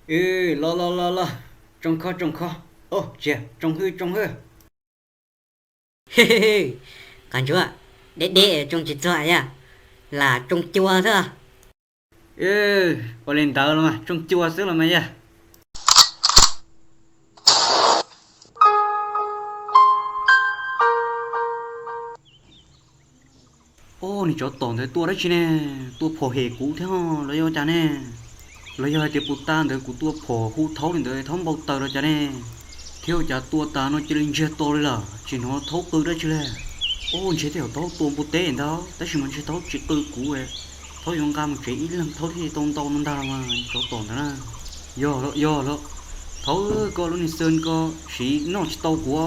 Los los los los, tsoo kho tsoo kho, o tsia, tsoo hwj tsoo hwj. Qav Ntsuab, deb deb tsoo tsis txog yaj, lam tsoo cua xwb. Ua li ntawd los mas tsoo cua xwb los mas yaj. O, niag tsov tom ntawd tua dab tsi ne? Tua phom hem kuv thiab los yog cas ne? Los yog hais tias puas tas ntawd kuv tua phom hu thaub li ntawd thaub npau taws los cas ne? Thiab ua cas tua tas no cia li ntsiag to li lawm, tsis hnov thaub qw dab tsi li. O, ntshe tej zaum thaub tua npua teb ntag, tab sis mas ntshe thaub tsis qw kuv. Thaub yuav nqa mus tsev ib leeg thaub thiaj tau ntau no ntag los mas tsov tom ntawd na. Yog lawm, yog lawm. Thaub, koj lub niag xwb koj siv noj tsis tau kuv.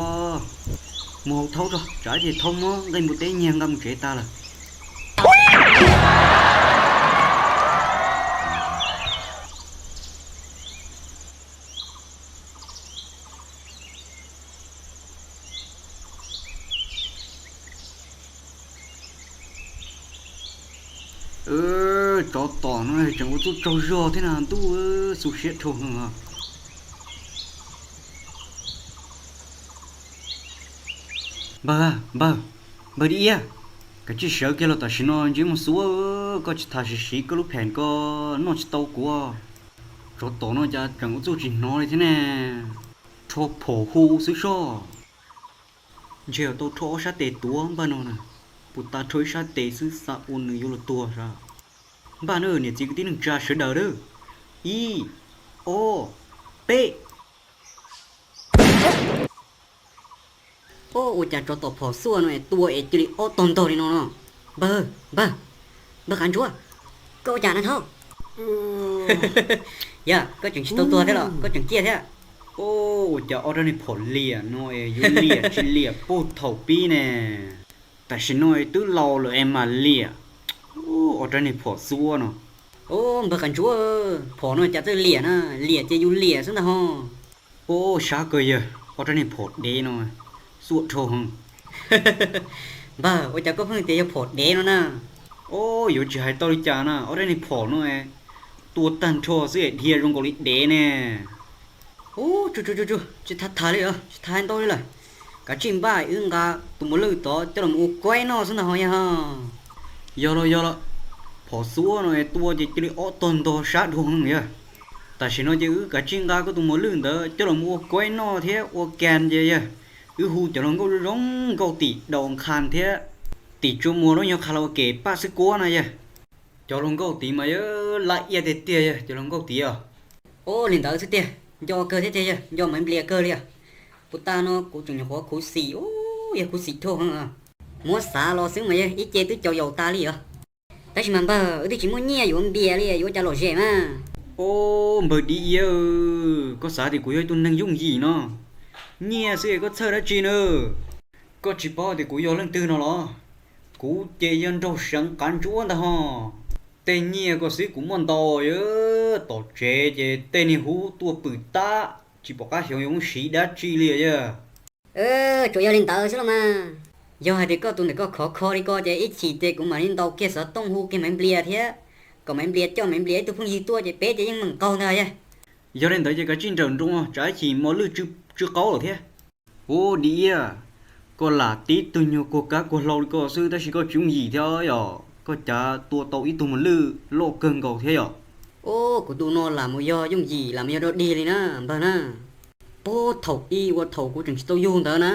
Mus hau thaub tso, tsam ib ntsis thaub muab nqaij npua teb nyiag nqa mus tsev tas lawm. Tsov tom no tseem ua txuj tsaug zog thiab na ntuj, xu siab dhau heev os. Npawg, npawg, npawg Di Iab, kav tsij sawv kiag los tam sim no ntsib muag xuab, koj tsis tham siv siv koj lub phem ko, noj tsis tau kuv. Tsov tom no cas tseem ua txuj tsis hnov li thiab ne. Rho phom hu xwb soj. Ntshe tau rho ob sab tes tuav npawg no na. Puas tas rho ib sab tes xwb xa ua nws yuav luag tuag sav. Npaj nawb niam txiv kwv tij neej tsa sawv daws nawb. Ib, ob, peb. Ua cas tsov tom phom xuaj no es tua es cia li ob tog ntog li no no? Npawg, npawg, npawg Qav Ntsuab, koj ua cas na thaub? Yog koj tseem tsis tau tuag thiab los koj tseem ciaj thiab? Ua cas ob rab niag phom liam no es yuav liam tsis liam puag thaum pib ne? Tam sim no es twb laus lawm es mam liam. Ob rab niag phom xuab no. Npawg Qav Ntsuab, phom no cas txawj liam na, liam ces yus liam xwb ntag ho. Ua sab kawg yawg, ob rab niag phom dev no xuaj dhau heev. Npawg, ua cas koj pheej tias yog phom dev no na? Ua yuav tsis hais tau li cas na, ob rab niag phom no tua tag nrho xwb es dhia zoo nkaus li dev ne. Ua tsis tham tham li os, tsis tham ntau li lawm. Kav tsij npaj wb nqa tus mos lwj tod coj los ua kuaib noj xwb ntag ho yog. Yog los yog los, phom xuab no es tua ces cia li ob tog ntog sab dhau heev yog. Tam sim no ces wb kav tsij nqa koj tus mos lwj ntawd coj los ua kuaib noj thiab ua kas ces yog. Wb hu cov hluas nkauj zoo nkauj tim daus nqha thiab tim tsua muag lub nyuag qha la ua ke paj xwb kuab na yog. Cov hluas nkauj tid mas yog laj iab tiag tiag yog cov hluas nkauj tid os. Ua li ntawd xwb tiag, nco kawg thiab tiag yog nco Maiv Nplias kawg li os. Puas tas no kuv tseem nyuam qhuav khuv xim, yog khuv xim dhau heev. Muab xav los xwb mas yog ib ce twb cau yaus tas li os. Tab sis mas npawg, wb twb tsis muaj nyiaj yuav npias li, yuav ua cas lom zem mas. Ua npawg Di Iab, koj xav tias kuv yog ib tug neeg yooj yim no? Nyiaj xwb es koj txhawj dab tsi na? Koj tsis paub tias kuv yog leej twg no los? Kuv ces yog nraug seev Qav Ntsuab ntag ho. Tej nyiaj ko xwb kuv muaj ntau, tom tsev ces tej niag hub tuaj pwm tab tsis pom qab xyov yuav muab siv dab tsi li yog. Tsuas yog li ntawd xwb los mas. Yog hais tias koj tus ntawm koj khov kho li ko ces ib chim ces kuv mam li ntaus kiag xov tooj hu kiag Maiv Nplias thiab, kom Maiv Nplias coj Maiv Nplias ib tug phooj ywg tuaj ces peb ces yeej meem qaug ntag yog. Yog li ntawd ces kav tsij nrawm nroos tsam ib chim mos lwj tsw qaub lawm thiab. Ua Di Iab, koj lam tib tug nyuag kuag kab kuag hlau li ko xwb tab sis koj tsis yooj yim thiab yom, koj cav tua tau ib tug mos lwj loj kawg nkaus thiab yom. Ua kuv tus no lam mus yog yooj yim lam mus yog dog dig li na npawg na. Puag thaum ub ua thaum kuv tseem tsis tau yug ntawd na,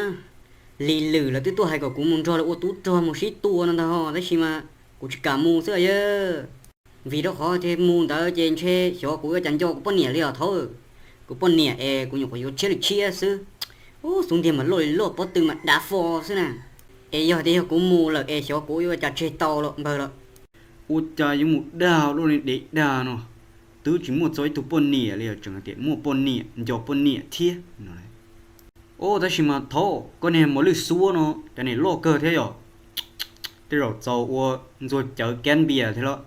Lis Lwm lawv twb tuaj hais kom kuv mus nrog lawv ua tub rog mus sib tua no ntag ho tab sis mas kuv tsis kam mus xwb yog. Vim rau qhov tias mus ntawd ces ntshe xyov kuv ua cas nco kuv poj niam li os thaub. Kuv poj niam es kuv nyuam qhuav yuav tshiab li tshiab xwb. Ub, xub ntiag mas loj li loj, pob tw mas dav fo xwb na. Es yog tias yog kuv mus lawm es xyov kuv ua cas tseg tau los npawg los. Ua cas yuav mus dag luaj li dev dag no, twb tsis muaj txog ib tug poj niam li os, tseem tias muaj poj niam nco poj niam thiab no. Ub, tab sis mas thaub, koj niag mos lwj xuab no cas niam loj kawg thiab yom. Tej zaum txaus ua ntxuag cawv kab npias thiab los.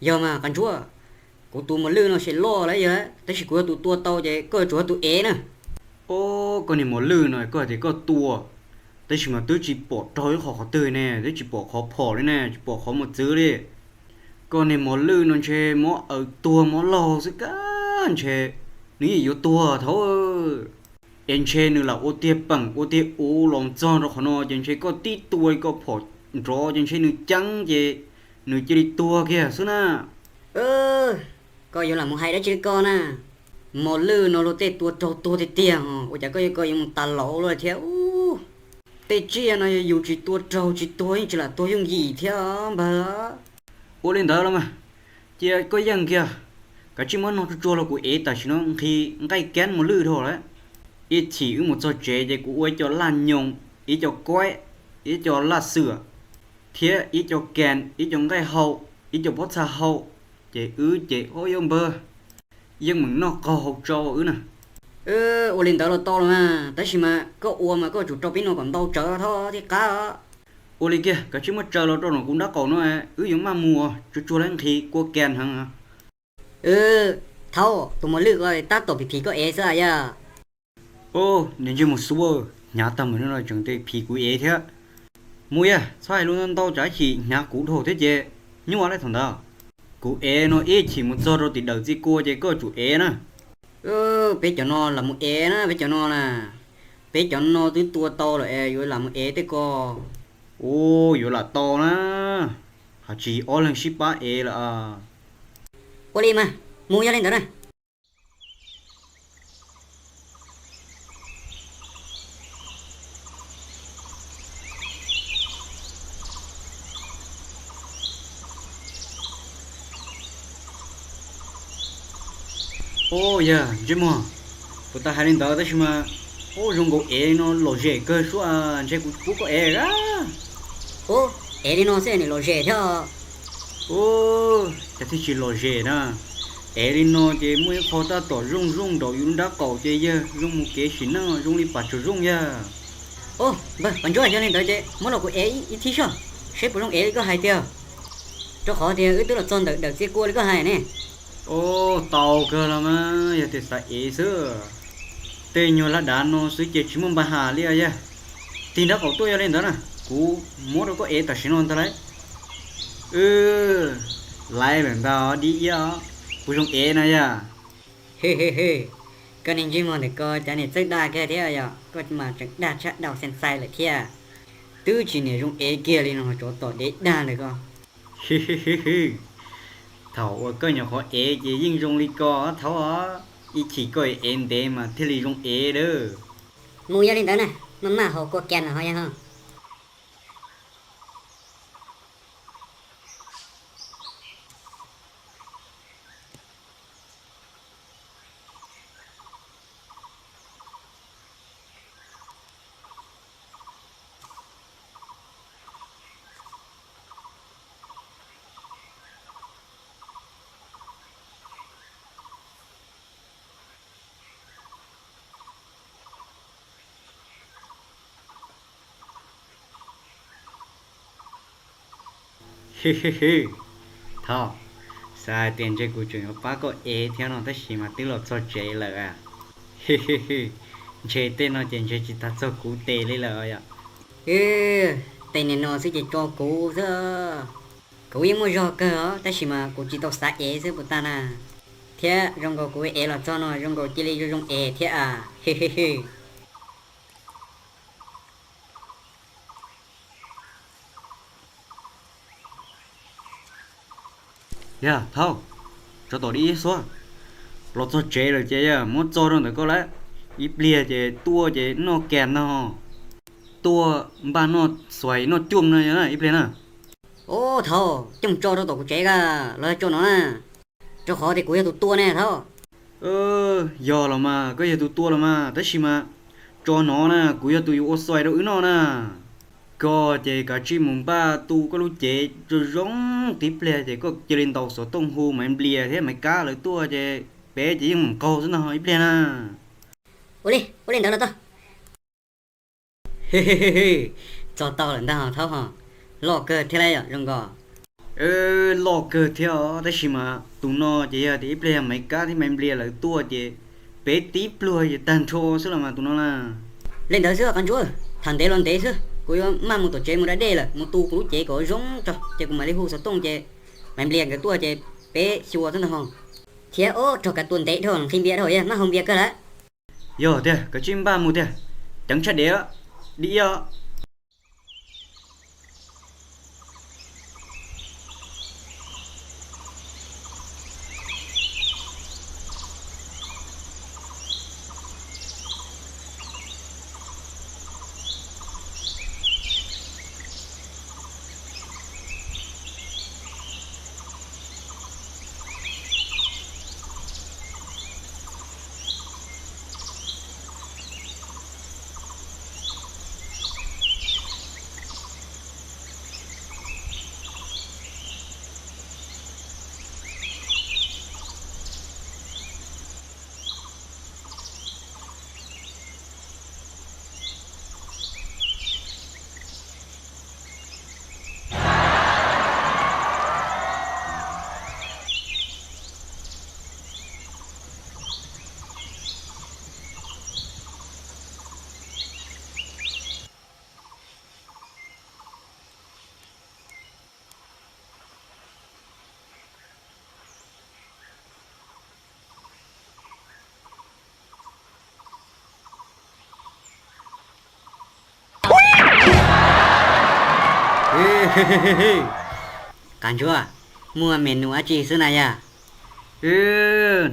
Yog mas Qav Ntsuab, kuv tus mos lwj no ces loj lawm yog, tab sis kuv yog tus tua tau ces koj yuav tsum yog tus ev na. Ub, koj niag mos lwj no koj hais tias koj tua, tab sis mas twb tsis pom raug ib qho qhov twg ne, twb tsis pom qhov phom li ne, tsis pom qhov mos txwv li. Koj niag mos lwj no ntshe mob aws tuag mob laug xwb kab. ntshe nws yeej yuav tuag thaum, es ntshe nws lam ua tiag peem ua tiag uv los txog rau qhov no ces ntshe koj tib tua li koj phom nrov ces ntshe nws ceeb ces nws cia li tuag kiag xwb na. Koj yuav lam mus hais dab tsi li koj na? Mos lwj no luag tej tua raug tuag tiag tiag, ua cas koj yuav, koj yuav mus tas laus luaj thiab. Tej tsiaj no yus tsis tua raug tsis tuag yeej tsis lam tuag yooj yim thiab npawg. Ua li ntawd los mas, cia koj yeej kiag, kav tsij muab no tsuag tsuag los kuv ev tam sim no nqhis nqaij kab mos lwj dhau lawm. Ib chim wb mus txog tsev ces kuv ua ib co laj nyoos, ib co kaib, ib co laj xwm, thiab ib co kas, ib co nqaij hau, ib co pob txha hau, ces wb ces ob yab npawg yeej meem noj qaug hau tsau wb na. Ua li ntawd los tau los mas, tab sis mas koj ua mas koj tsum rau peb no kom ntau tsawv thiab qab. Ua li kiag, kav tsij muab tsaws los rau nram kuv nrab qaum no, wb yuav maj mus tsuag tsuag lawm nqhis kua kas heev. Thaub, tus mos lwj ko tab tom phim phim koj ev xwb yog? Niag ntsej muag xuab, hnyav tag mus no tseem tes phim kuv ev thiab. Mus yog txhob hais lus ntau ntau tsam ib chim hnyav kuv dhau thiab ces nyuaj lawm thaum ntawd. Kuv ev no ib chim mus txog rau tim dawm txiv kua ces koj tsum ev na. Peb cov no lam mus ev na, peb cov no na. Peb cov no twb tua tau lawm es yuav lam mus ev tej ko. Ua, yuav lam tau na, hos tsis ob leeg sib pab ev lawm. Ua li mas, mus yog li ntawd na. Ua yog ntsej muag, puas tas hais li ntawd tab sis mas, ua zoo nkaus ev li no lom zem kawg sua, ntshe kuv pub koj ev a. Ua, ev li no xwb nim lom zem thiab. Ua, cas thiaj tsis lom zem na. Ev li no ces muaj ib qho tab tom zoo zoo nraum yus lub nrab qaum ces yawg zoo mus kev sim neej zoo li pas tsaug zoo yog. Ua, npawg Pas Ntsuab, yog li ntawd ces muab los kuv ev ib thib soj, seb puas zoo ev li koj hais tiag. Rau qhov tias wb twb los txog ntawm dawm txiv kua li koj hais ne. Ua, tau kawg los mas, yog tias xav ev xwb. Tej nyuag laj dav no xwb ces tsis muaj npa has li yog. Tig nrab qaum tuaj yog li ntawd na, kuv muab rau koj ev tam sim no ntag lauj. Laiv lawm ntag dib iab, puas zoo ev na yog? Koj niag ntsej muag ntawm ko cov niag txawj dag kiag thiab yog, koj mas tseem dag tshaj dau xia ntxais lawm thiab. Twb tsis niam zoo ev kiag li no tsov tom dev dag ntawm ko. Thaum uas koj nyuam qhuav ev ces yeej zoo li ko thaub, ib chim koj ev ntev mas thiaj li zoo ev lawm. Mus yog li ntawd na, maj maj haus kua kas no ho yog ho. Thaub, xav hais tias ntshe kuv tseem yuav pab koj ev thiab no tab sis mas twb los txog tsev lawm. Ntshe tej no ces ntshe tsis tas txog kuv tes li lawm yom. Tej niag no xwb ces tso kuv xwb. Kuv yeej muaj zog kawg os tab sis mas kuv tsis tau xav ev xwb puas tag na. Thiab zoo nkaus kuv ev los txog no zoo nkaus cia li zoo zoo ev thiab a. Yog thaub, tsov tom dib iab xuab, los txog tsev lawm ces yog muab txo rau ntawm koj lawm. Ib pliag ces tuaj ces noj kas no, tuaj npaj noj xuais noj cuaj no yog ib pliag na. Ub thaub, coj mus tso rau tom kuv tsev ka, los yog tso no na, rau qhov tias kuv yog tus tua ne thaub. Yog los mas, koj yog tus tua los mas, tab sis mas tso no na, kuv yog tus yuav ua xuais rau wb noj na. Koj ces kav tsij mus npaj tu koj lub cev zoo zoo, tib pliag ces koj cia li ntaus xov tooj hu Maiv Nplias thiab Maiv Kab lawv tuaj ces peb ces yeej mus qaug xwb ntag ib pliag na. Ua li, ua li ntawd los tau. Txog tau lawm ntag thaub ho, loj kawg thiab lauj yom zoo nkauj. Loj kawg thiab os, tab sis mas tus no ces yog tias ib pliag yog Maiv Kab thiab Maiv Nplias lawv tuaj ces peb tib pluag ces tag nrho xwb los mas tus no na. Li ntawd xwb Qab Ntsuab, tham ntev los ntev xwb, kuv yuav maj mus tom tsev mus da dej lawm, mus tu kuv lub cev kom zoo tso ces kuv mam li hu xov tooj ces Maiv Nplias nkawd tuaj ces peb xyuas xwb ntag ho. Thiab ob raug kav tua ntev dhau, nqhis npias dhau, yog mab haus npias kawg lawm. Yog tiag, kav tsij npaj mus tiag, ceev tshaj dev, dim iab. Qav Ntsuab, muaj menu dab tsi xwb na yog?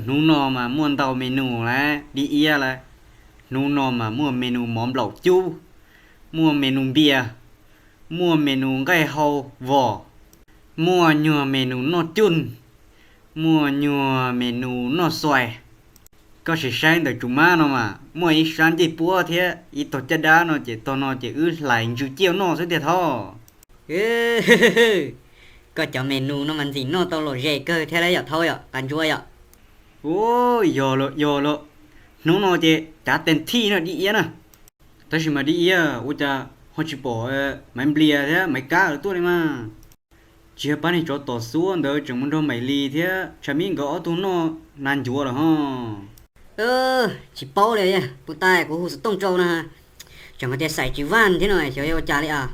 Hnub no mas muaj ntau menu lawm, dim iab lawm. Hnub no mas muaj menu mov nplaum cub, muaj menu npias, muaj menu nqaij hau vos, muaj nyuag menu noj cuj, muaj nyuag menu noj xuais. Koj sim saib ntawm tsum mab no mas muaj ib sab ncej puab thiab ib tog caj dab no ces tog no ces wb hlais ntsws ciaj noj xwb tiag thaub. Koj cov menu no mas ntxim noj tau lom zem kawg thiab lauj yom thaub yom Qav Ntsuab yom. Ua, yog lawm yog lawm, hnub no ces cav tes thij no dim iab na. Tab sis mas dim iab ua cas ho tsis pom Maiv Nplias thiab Maiv Kab lawv tuaj li mas? Tsis yog pab niag tsov tom xuab ntawd tseem mus nrog Maiv Lis thiab Tshav Mib nkawd ob tug noj nas ncuav lawm ho? Tsis paub li, puas tas kuv hu xov tooj rau na, tseem hais tias xaim tsis vaj thiab no xyov yog ua cas li as.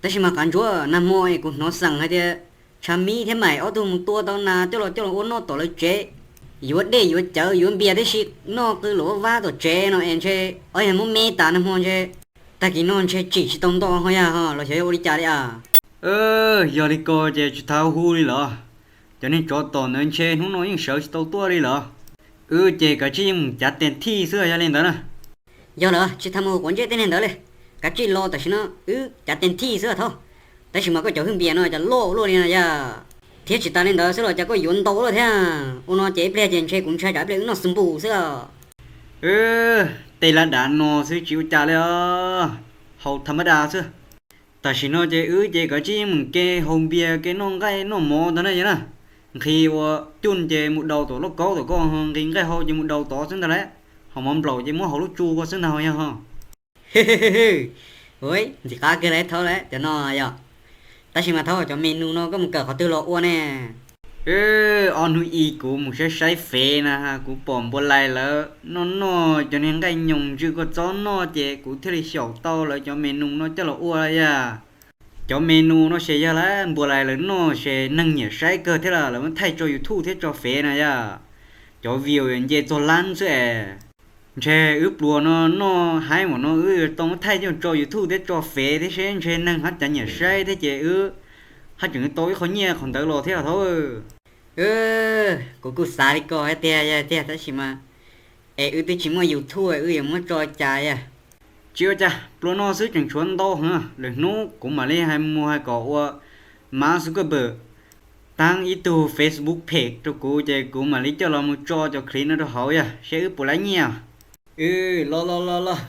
Tab sis mas Qav Ntsuab, nag hmo kuv hnov xeem hais tias Tshav Mib thiab Maiv ob tug mus tua tau nas coj los coj los ua noj tom lawv tsev, yuav dej yuav cawv yuav npias tib si, noj qw luam vab tom tsev no es ntshe ob yog muab me tas nag hmo ntshe, tag kis no ntshe tsim tsis tau nto ho yog ho los xyov yog ua li cas li as. Yog li ko ces tsis tau hu li los? Cov niag tsov tom ntawd ntshe hnub no yeej sawv tsis tau tuaj li los? Wb ces kav tsij yeej mus cav tes thij xwb yog li ntawd na. Yog lawm tsis tau mus quav ntsej tej niag ntawd li, kav tsij los tam sim no wb cav tes thij xwb thaub. Tab sis mas koj cov hwj npias no cas loj luaj li no yog? Thiab tsis tas li ntawd xwb los cas koj yuav ntau luaj thiab? Ua no ces ib pliag ces ntshe kuv ntshai tsam ib pliag wb noj xus npus xwb. Tej laj dav no xwb tsis ua cas li os, haus tham mab das xwb. Tam sim no ces wb ces kav tsij yeej mus ke haus npias ke noj nqaij noj mov ntag na yog na. Nqhis ua cuj ces mus daus tom lauj kaub tom ko, nqhis nqaij hau ces mus daus tod xwb ntag lauj, ho mov nplaum ces muab hauv lub tsu ko xwb ntag ho yog ho. Ua, ntxim qab kiag li thaub lauj cov no yog. Tab sis mas thaub, cov menu no koj mus kawm qhov twg los ua ne? Ob hnub i kuv mus saib saib fev na, kuv pom Npua Lais lawv noj noj cov niag nqaij nyoos ntsws kua txob noj ces kuv thiaj li xyaum tau lawv cov menu no coj los ua yog. Cov menu no ces yog lawv Npua Lais lawv noj ces neeg nyiam saib kawg thiab los lawv muab thaij tso YouTube thiab tso fev na yog. Cov view nce txog lab xwb es. Ntshe wb pluas no noj haib mam no wb yuav tau muab thaij coj tso YouTube thiab tso fev thiab seb ntshe neeg hab cas nyiam saib thiab ces wb hab tseem tau ib qho nyiaj qhov ntawd los thiab thaub. Kuv kuj xav li ko hais tiag yog tiag tab sis mas es wb twb tsis muaj YouTube wb yuav muab tso cas yog. Tsis ua cas, pluas no xwb tseem tshuav ntau heev, lwm hnub kuv mam li hais mus hais kom ua Mark Zuckerberg taab ib tug Facebook page rau kuv ces kuv mam li coj los mus tso cov clip no rau hauv yog seb wb puas laib nyiaj. Los los los los,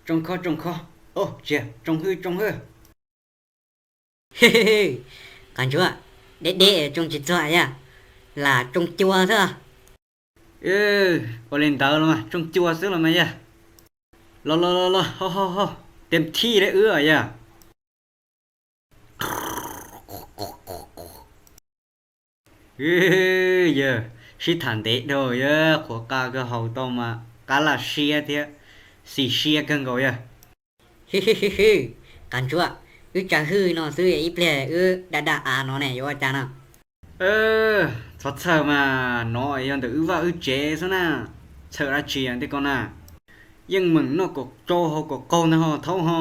tsoo kho tsoo kho, tsis, tsoo hwj tsoo hwj. Qav Ntsuab, deb deb tsoo tsis txog yog, lam tsoo cua xwb. Ua li ntawd los mas tsoo cua xwb los mas yog. Los los los los, ho ho ho, tes thij li wb yog. Yog, sib tham ntev dhau yog qhuav qa kawg haus tau mas qab laj siab thiab xis siab kawg nkaus yog. Qav Ntsuab, wb tsa hwj no xwb ib pliag wb daj daj av no ne yuav ua cas no? Qhov txhawj mas no yog ntawm wb vaj wb tsev xwb na, txhawj dab tsi ntej ko na. Yeej meem noj kom tsau haus kom qaug ntag ho thaub ho.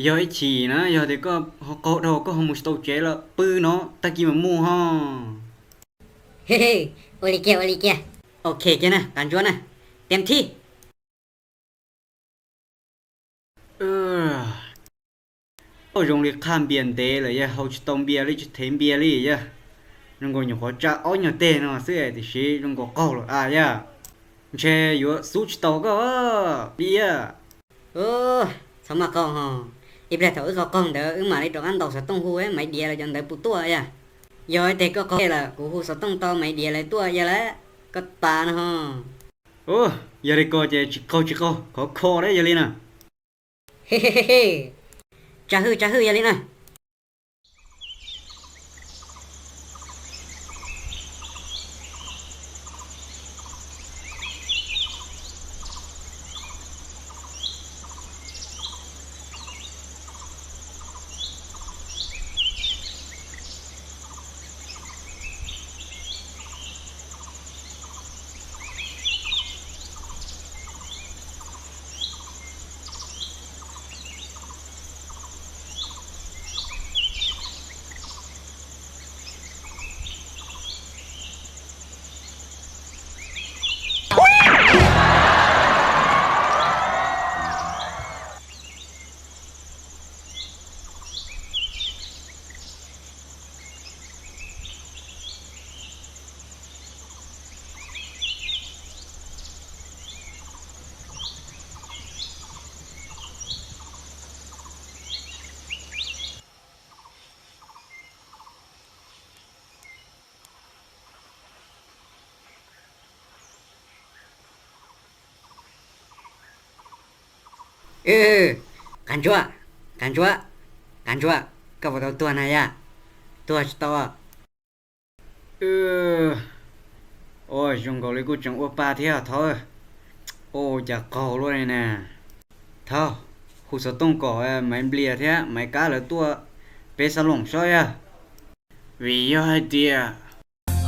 Yog ib chim na yog tias koj ho qaug dhau koj ho mus tsis tau tsev lawm pw no tag kis mam mus ho. Ua li kiag ua li kiag. Ok kiag na Qav Ntsuab na, tiam thib. Koj zoo li qhaj npias ntev lawm yog haus tsis tau npias li tsis thev npias li yog. Zoo nkaus nyuam qhuav tsa ob nyuag teg no xwb tiam sis zoo nkaus qaug lawm a yog. Ntshe yuav xub tsis tau koj li a. Txhob maj qaug ho, ib pliag thaum wb qaug qaug ntawd wb mam li rov qab ntaus xov tooj hu Maiv Diav lawv cov ntawd puas tuaj yog. Yog ib teg koj qaug lawm kuv hu xov tooj tau Maiv Diav lawv tuaj yog lawm, koj tas no ho. Yog li ko ces tsis qaug tsis qaug, khov kho dab yog li na. Tsa hwj tsa hwj yog li na. Qav Ntsuab, Qav Ntsuab, Qav Ntsuab, koj puas tau tuag na yog? Tuag tsis tau. Ua zoo nkaus li kuj tseem ua pa thiab thaub. Ua cas qaug luaj li na. Thaub, hu xov tooj kom Maiv Nplias thiab Maiv Kab lawv tuaj peb xab loos sob yog. Vim yog hais tias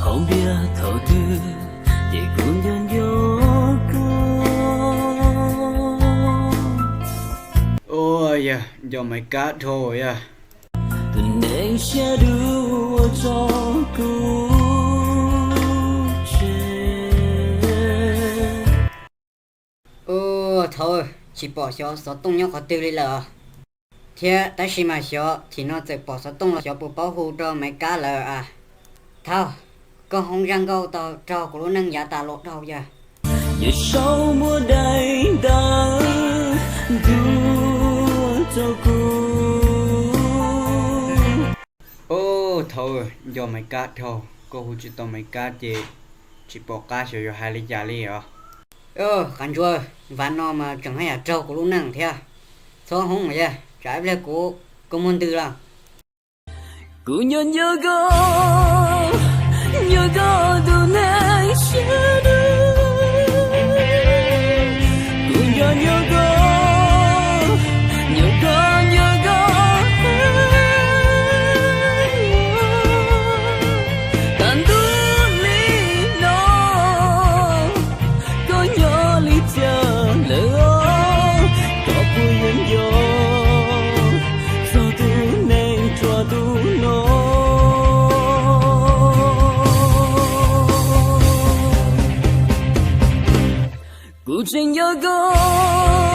haus npias thaum twg ces kuv nco nco koj. Ua yog nco Maiv Kab dhau yog. Tus neeg siab dub ua tso kuv tseg. Ua thaub, tsis pom xyov xov tooj nyob qhov twg li lawm. Thiab tab sis mas xyov chim no txawm pom xov tooj los xyov puas paub hu rau Maiv Kab lawm a. Thaub, koj hoob zaj nkauj tau raug kuv lub neej yav tas los dhau yog. Yawm saub muab daim ntawv ntuas rau kuv. Ua thaub, nco Maiv Kab dhau, koj hu tsis tau Maiv Kab ces tsis pom qab xyov yuav hais li cas li os. Qav Ntsuab, vas no mas tseem haj yam raug kuv lub neej thiab. Txhob hoob mas yog, tsam ib pliag kuv, kuv muag ntws los. Kuv nco nco koj, nco koj tus neeg siab dub. Kuv nco nco koj, nco koj nco koj. Tag ntuj li no koj nyob li cas lawm, koj puas yuav nco txog tus neeg ruam tus no. Kuv tseem nco koj,